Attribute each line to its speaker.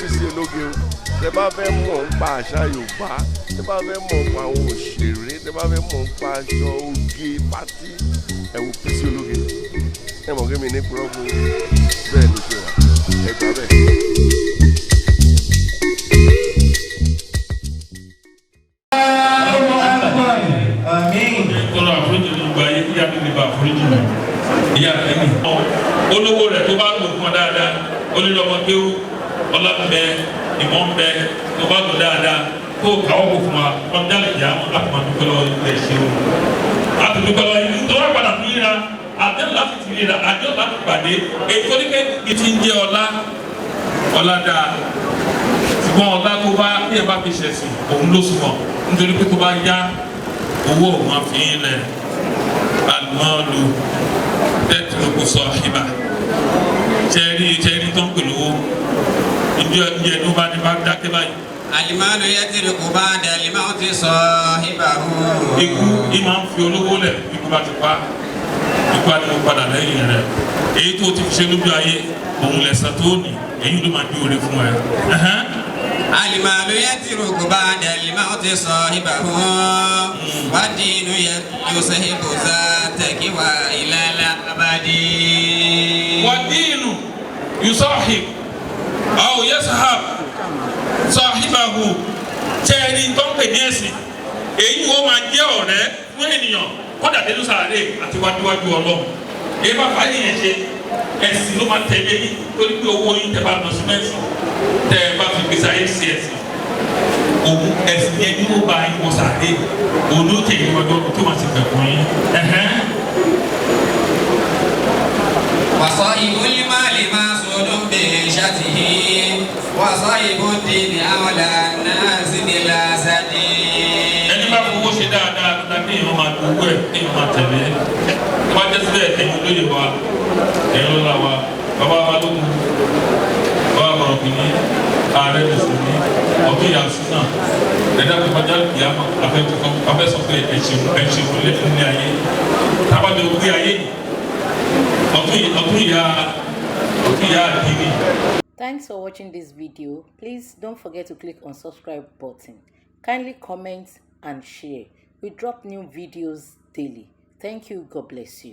Speaker 1: Bísí Ológe o. Tẹ bá fẹ́ mọ̀ nípa àṣà Yorùbá, tẹ bá fẹ́ mọ̀ nípa àwọn òṣèré, tẹ bá fẹ́ mọ̀ nípa aṣọ oge party, ẹ wo Bísí Ológe. Ẹ mọ̀ kí mi ní purọ́ fún yín. Bẹ́ẹ̀ ló ṣe wà, ẹ gbà bẹ́ẹ̀.
Speaker 2: Àmín.
Speaker 3: Tọrọ àforíjì ní gbogbo ayé, kíyà mi lè ba àforíjì mi ìyá rẹ ní. Olówó rẹ tó bá lò fún ọ dáadáa, olùlọmọ kéwú, ọlá ń bẹ, ìmọ̀ ń bẹ, tó bá lò dáadáa kó káwọ́ kó fún wa ọjà lè jẹ́ àwọn láti máa dúpẹ́ lọ́wọ́ ilé ṣe o. Láti dúpẹ́ lọ́wọ́ ilé tó wá padà tún ríra àdéhùn, láti ti ríra àdéhùn, láti pàdé èyí tó ní pé ìtì ń jẹ́ ọlá. Ọlá dáa, ṣùgbọ́n ọlá tó bá bí ẹ bá fi ṣẹ̀sìn òun ló sunwọ̀n, nítorí pé tó bá yá, owó òun á fi ń lẹ̀. Alimọ́ọ̀lù tẹ́tìlókù sọ ìbà tẹ́rí tẹ́rí tó ń pè lówó ìjọ ìjọ ẹni bá ní bá dákẹ́ báyìí.
Speaker 2: Alimanu yatiriku ba'da al-mawti sahibahu.
Speaker 3: Ikú ìmọ̀ ń fi olówó lẹ̀. Ikú bá ti pa, ikú á ní mo padà lẹ́yìn rẹ̀. Èyí tó ti fi ṣe lójú ayé, òun lẹ̀sán tó ní, èyí ló máa di oore fún ẹ. Ẹ̀hẹ́n.
Speaker 2: Alimanu yatiriku ba'da al-mawti sahibahu. Wa dinu yusahibu zataki wa ila al-abadi.
Speaker 3: Wàdíìnù yusahib aw yasahab sahibahu. Tẹ́ẹ̀rí tó ń pè ní ẹ̀sìn, èyí wọ́n máa jẹ́ ọ̀rẹ́ fún ènìyàn kọ́dà dénú sàárè àti wájúwájú Ọlọ́run. Èyí bá fàáyé yẹn ṣe, ẹ̀sìn ló máa tẹ̀lé yín, torí pé owó yín tẹ́ bá lọ sí mẹ́sìn, tẹ́ ẹ bá fi gbèsè ayé sí ẹ̀sìn, òun ẹ̀sìn yẹn ni ó bá yín wọ sàárè, òun ló tẹ̀lé wájú ọdún tó máa ti bẹ̀ fún yín. Ẹ̀hẹ́n.
Speaker 2: وصاحب المال معصود بعيشته، وصاحب الدين أولى الناس بالأسد.
Speaker 3: Ẹni bá fowó ṣe dáadáa nígbà tí èèyàn máa gbowó ẹ, kéèyàn máa tẹ̀lé tó bá jẹ́ síbẹ̀. Ẹ̀yin olóyè wa, ẹ̀yin lọ́la wa, bàbá wa lókun, bàbá bọ̀rọ̀kìnní, ààrẹ mùsùlùmí ọ̀tún ìyá súnà ẹ̀dá tó kọjá ìyá afẹ́ sọ pé ẹ̀ṣẹ̀ ẹ̀ṣẹ̀ fúnlẹ̀ fúnlẹ̀ ayé tábàjọ gbé ayé yìí, ọ̀tún ìyá àdínì.
Speaker 4: Thanks for watching this video. Please don't forget to click on subscribe button. Kindly comment and share. We drop new videos daily. Thank you. God bless you.